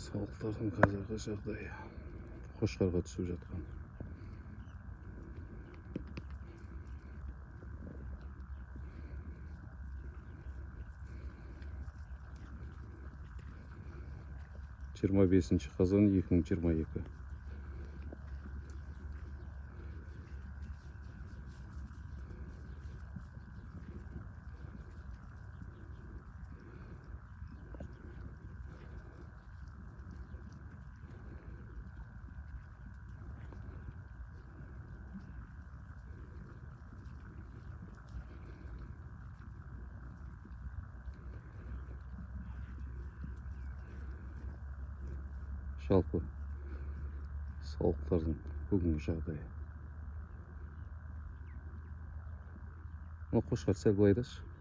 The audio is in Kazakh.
Саулықтардың қазіргі жағдайы, қошқарға түсіп жатқан. 25 қазан 2022. Жалпы, саулықтардың бүгінгі жағдайы. Мына қошқар сәл былайдашы.